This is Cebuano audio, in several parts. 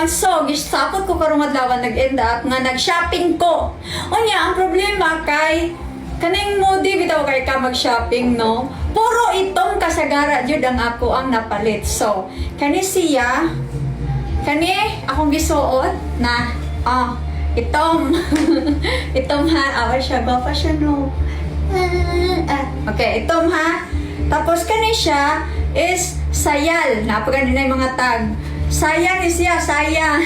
So, gisapot ko karong adlaw, nag-end up nga nag-shopping ko. Unya, ang problema kay kaning modi bitaw kay ka mag-shopping, no? Puro itong kasagara jud ang ako ang napalit. So, kani siya, kani akong gisuot na itom. Itom ha, awa siya, gwapa siya, no. Ah, okay, itom ha. Tapos kani siya is sayal. Napagani na yung mga tag. Saya ni siya, saya.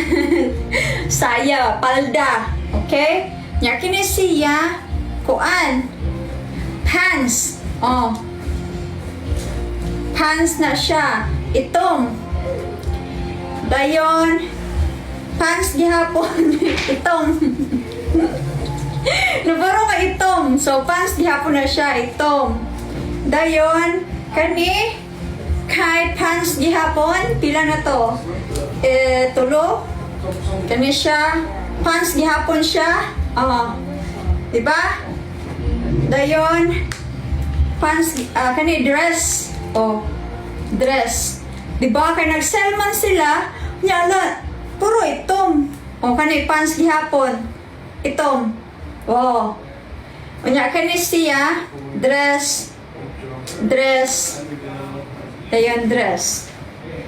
Saya, palda. Okay? Nya kini siya, kuan. Pants. Oh. Pants na siya. Itom. Dayon, pants gihapon. Itom. Nabaro ka itom. So, pants gihapon na siya. Itom. Dayon, kani, kay pants gihapon. Pila na to? Eh, tulo. Kani siya. Pants gihapon siya. Oh. Diba? Dayon, pants, kani dress. Oh, dress. Diba? Kay nag-sell man sila, nyala, puro itom. Oh, kani pants gihapon. Itom. Oh. Unya kani siya, dress, dress, dayon dress.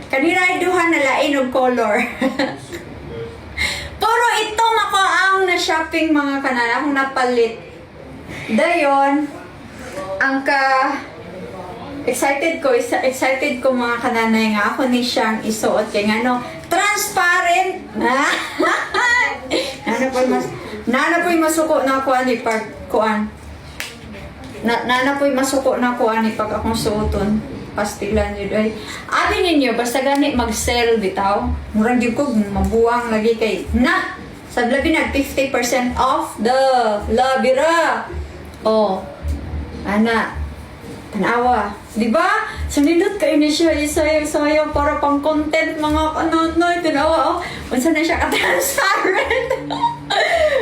Kanina ay duha na lain og color. Puro itom ako ang na-shopping, mga kanan, akong napalit. Dayon, ang ka excited ko, isa, excited ko, mga kananay, nga ako ni siyang isuot kay ngano, transparent. Nana po'y masuko na ako ani pag kuan. Na, nana po'y masuko na ako ani pag akong suoton. Pastilan yun ay. Abi ninyo, basta gani mag-sell bitaw. Murag gyud ko mabuang lagi kay na. Sa labi nag 50% off the labira. Oh. Ana. Tanawa. Di ba? So, nindot kayo ni siya. Isayaw, para pang content, mga kananay. Tanawa, oh. Unsa na siya ka-transparent.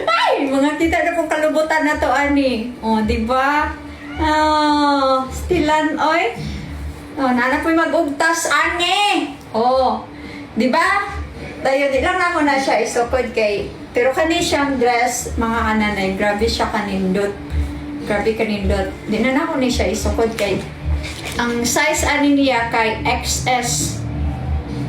Ay! Mga kita na pong kalubutan na to, ani. Oh, di ba? Oh, stilan, oy. Oh, nana po'y mag-ugtas, ani. Oh, di ba? Dayon, di lang ako na siya isukod kay. Pero kani siyang dress, mga kananay, grabe siya kanindot. Grabe kanindot. Di na nako ni siya isukod kay ang size ani niya kay XS.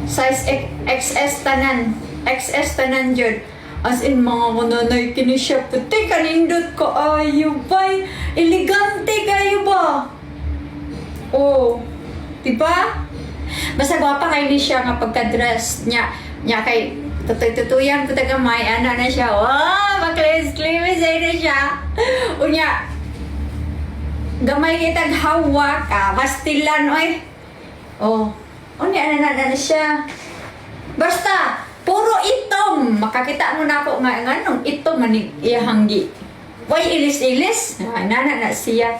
Size XS tanan. XS tanan jud. As in, mga kananay, kini siya puti kanindot ko ayo bay. Elegante kayo ba? Oh. Diba? Basta gwapa kay ni siya nga pagka-dress niya. Niya kay tutoy-tutuyan po gamay ana na siya. Wow, maklis-klimis na siya. Unya, gamay kitag hawak ka, pastilan oy. Oh. Unya na na na siya. Basta puro itom. Makakita mo na ako nga nganong itom man ni iyahang gi. Way ilis-ilis. Ah, nana na siya.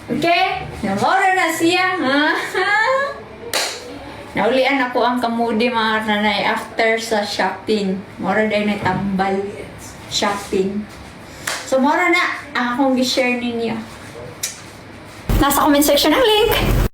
Okay? Namora na siya. Ha? Naulian ako ang kamudi, mga nanay, after sa shopping. Mora day na tambal shopping. So mora na ang akong gi-share ninyo. Nasa comment section ang link.